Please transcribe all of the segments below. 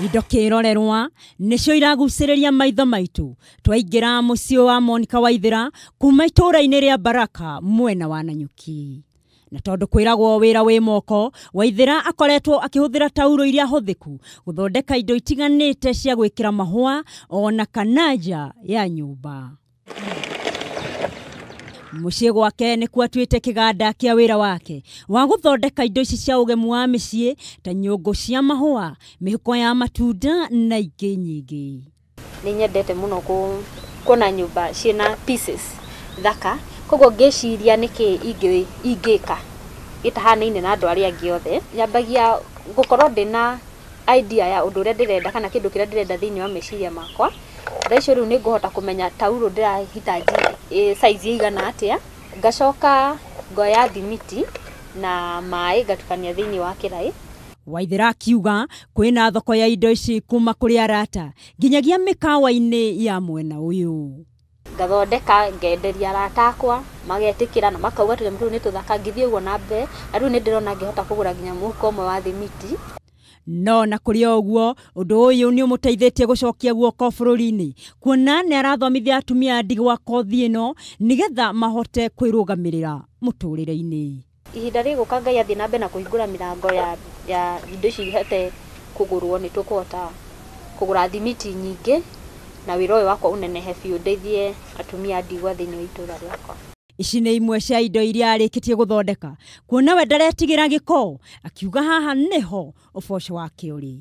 Indo kĩrorerwa nĩcio iragucĩrĩria maitho maitũ twaingĩra mũciĩ wa Monica Waithera kuma itũũra-inĩ rĩa Baraka mwena wa Nanyuki. Na tondũ kwĩragwo wĩra wĩ moko, Waithera akoretwo akĩhũthĩra tauro iria hũthĩku gũthondeka indo itiganĩte cia gwĩkĩra mahũa ona kana nja ya nyũmba. Mũciĩ gwake nĩkuo atuĩte kĩganda kĩa wĩra wake wa gũthondeka indo ici cia ũgemu wa mĩciĩ ta nyũngũ cia mahũa, mĩhuko ya matunda na ingĩ nyingĩ. Nĩ nyendete mũno kuona nyũmba ciĩna pieces thaka, koguo ngĩciria nĩkĩ ingĩka gĩtahanaine na andũ arĩa angĩ othe. Nyambagia gũkorwo ndĩna idea ya ũndũ ũrĩa ndĩrenda kana kĩndũ kĩrĩa ndĩrenda thĩinĩ wa meciria makwa. Thaa icio rĩu nĩ ngũhota kũmenya taurũ ndĩrahitaji size ĩigana atĩa. Ngacoka ngoya thimiti na maĩ ngatukania thĩinĩ wa kĩraĩ. Waithera akiuga kwĩna thoko ya indo ici kuma kũrĩ arata nginyagia mĩkawa-inĩ ya mwena ũyũ. Ngathondeka ngenderia arata akwa magetĩkĩra na makauga tũnyamũ tũu nĩ tũthaka, ngĩthiĩ ũguo na mbere na rĩu nĩ ndĩrona ngĩhota kũgũra nginya mũhuko ũmwe wa thimiti. No na kũrĩ o ũguo ũndũ ũyũ nĩ ũmũteithĩtie gũcokia guoko bũrũri-inĩ kuona nĩ arathomithia atumia a ndigwa kothi ĩno nĩgetha mahote kwĩrũgamĩrĩra mũtũrĩre-inĩ. Ihinda rĩgũka Ngai athiĩ na mbere na kũhingũra mĩrango ya indo ici ihote kũgũrwo, nĩ tũkũhota kũgũra thimiti nyingĩ na wĩra ũyũ wakwa ũnenehe biũ ndeithie atumia a ndigwa thĩinĩ wa itũũra rĩakwa. Ici nĩ imwe cia indo iria arĩkĩtie gũthondeka kuona we ndaretigĩra gĩko, akiuga haha nĩho ũboco wake ũrĩ.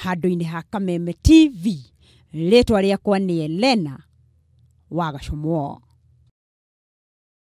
Handũ-inĩ ha Kameme TV, rĩtwa rĩakwa nĩ Elena wa Gacũmwo.